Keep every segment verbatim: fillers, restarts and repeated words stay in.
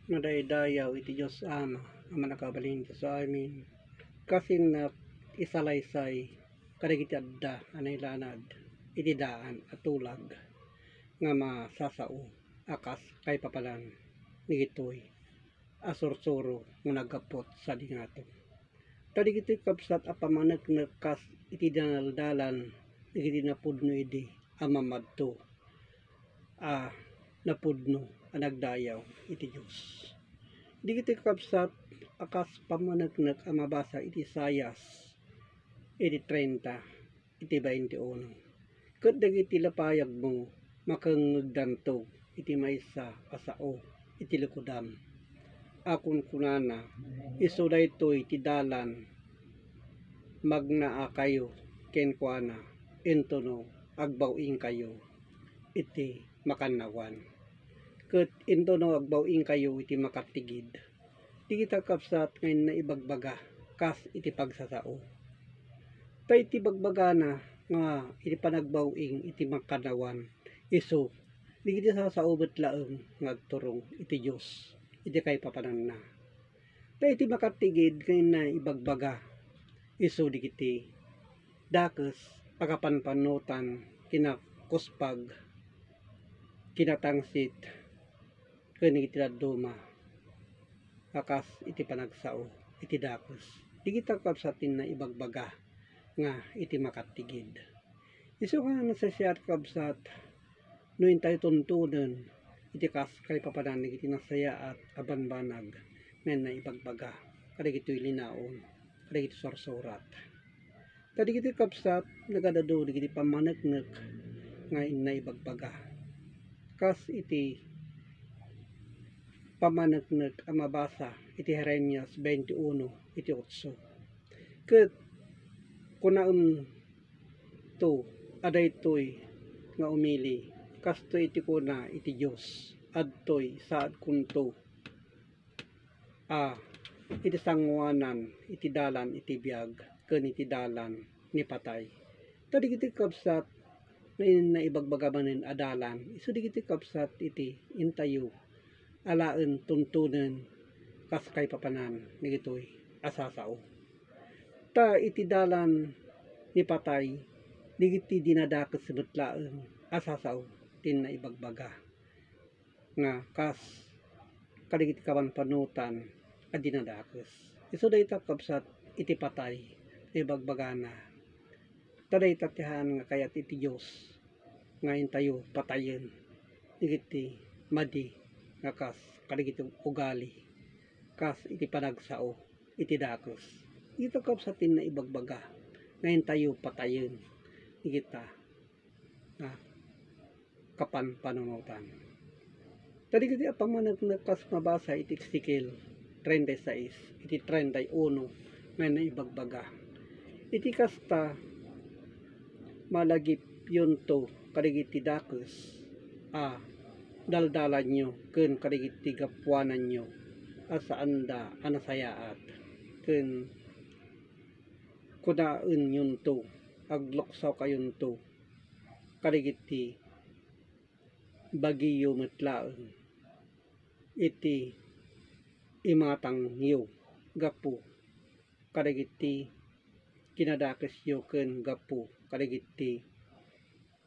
Nadaydayaw iti Dios Ama a Mannakabalin iti amin, kas innak isalaysay kadagiti adda a nailanad iti daan a tulag nga masasao a kas kaipapanan dagitoy a sursuro nga naggapu sadi ngato. Ta dagiti kabsat a pammaneknek kas iti dinaldalan dagiti napudno idi a mamadto a napudno a nagdayaw iti Dios. Dagiti kabsat a kas pammaneknek a mabasa iti Isaias iti treinta, iti baintiuno. Ket dagiti lapayagmo makangngegdanto iti maysa a sao iti likudam a kunkunana, isu daytoy ti dalan, magnaakayo kenkuana, intono agbaw-ingkayo iti makannawan. Ket intono agbaw-ingkayo iti makatigid, dagita kabsat nga inna ibagbaga kas iti pagsasao. Ta iti bagbagana nga iti panagbaw-ing iti makannawan, isu dagiti sasao met laeng nga agturong iti Dios iti kaipapananna. Ta iti makatigid nga inna ibagbaga, isu dagiti dakes a kapanpanutan, kinakuspag, kinatangsit, ken iti dadduma a kas iti panagsao iti dakes. Dagita kabsat ti inna ibagbaga nga iti makatigid. Isu nga nasayaat kabsat no intayo tuntunen iti kas kaipapanan dagiti nasayaat a banbanag nga inna ibagbaga kadagitoy linaon, kadagiti sursurat. Ta dagiti kabsat, nagadu dagiti pammaneknek nga inna ibagbaga. Kas iti pammaneknek a mabasa iti Jeremias baintiuno iti otso. Ket kunaemto a daytoy nga umili, kastoy iti kuna iti Dios, adtoy saadkonto a iti sanguanan iti dalan iti biag ken iti dalan ni patay. Ta dagiti kabsat nga inna ibagbaga manen a dalan, isu dagiti kabsat iti intayo alaen tuntunen kas kaipapanan dagitoy a sasao. Ta iti dalan ni patay, dagiti dinadakes met laeng a sasao ti inna ibagbaga nga kas kadagiti kapanpanutan a dinadakes. Isu dayta kabsat iti patay nga ibagbagana. Ta dayta ti haan nga kayat iti Dios nga intayo patayen dagiti madi nga kas kadagiti ugali, kas iti panagsao iti dakes. Ita kabsat ti inna ibagbaga nga intayo patayen dagita nga kapanpanunotan. Ta dagiti a pammaneknek kas mabasa iti Ezekiel treinta y seis, iti treinta y uno nga naibagbaga. Iti kasta, malagipyonto kadagiti dakes a daldalanyo ken kadagiti gapuananyo a saanda a nasayaat, ken kunaenyonto, agluksawkayonto kadagiti bagiyo met laeng iti imatangyo gapu kadagiti kinadakesyo ken gapu kadagiti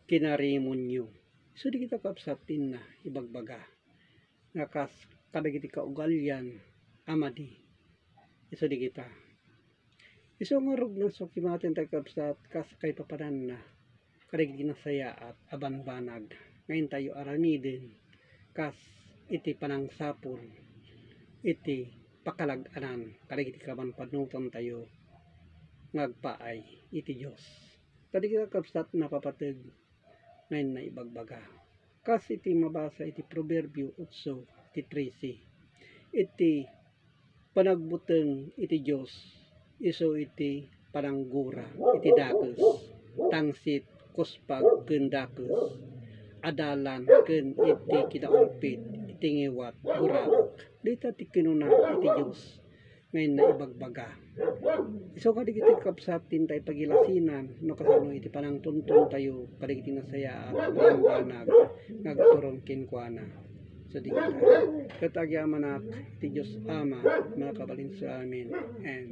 kinarimonyo. Isu dagita kabsat ti inna ibagbaga nga kas kadagiti kaugalian a madi. Isu dagita. Isu ngarud nga sukimaten tayo kabsat kas kaipapananna kadagiti nasayaat a banbanag nga intayo aramiden kas iti panangsapul iti pakalag-anan kadagiti kapanpanutantayo nga agpaay iti Dios. Kadagiti kakabsat, napapateg nga inna ibagbaga. Kas iti mabasa iti Proverbio otso, iti trese, iti panagbuteng iti Dios, isu iti pananggura iti dakes, tangsit, kuspag, ken dakes, adalan, ken iti kinaulpit iti ngiwat, guraek. Dayta ti kinuna iti Dios nga inna ibagbaga. Isu kadagiti kabsat ti intay pagilasinan no kasano iti panangtunton tayo kadagiti nasayaat a banbanag nga agturong kenkuana. sadi ita. Ket agyamanak ti Dios Ama, makabalin sa amin. Amen.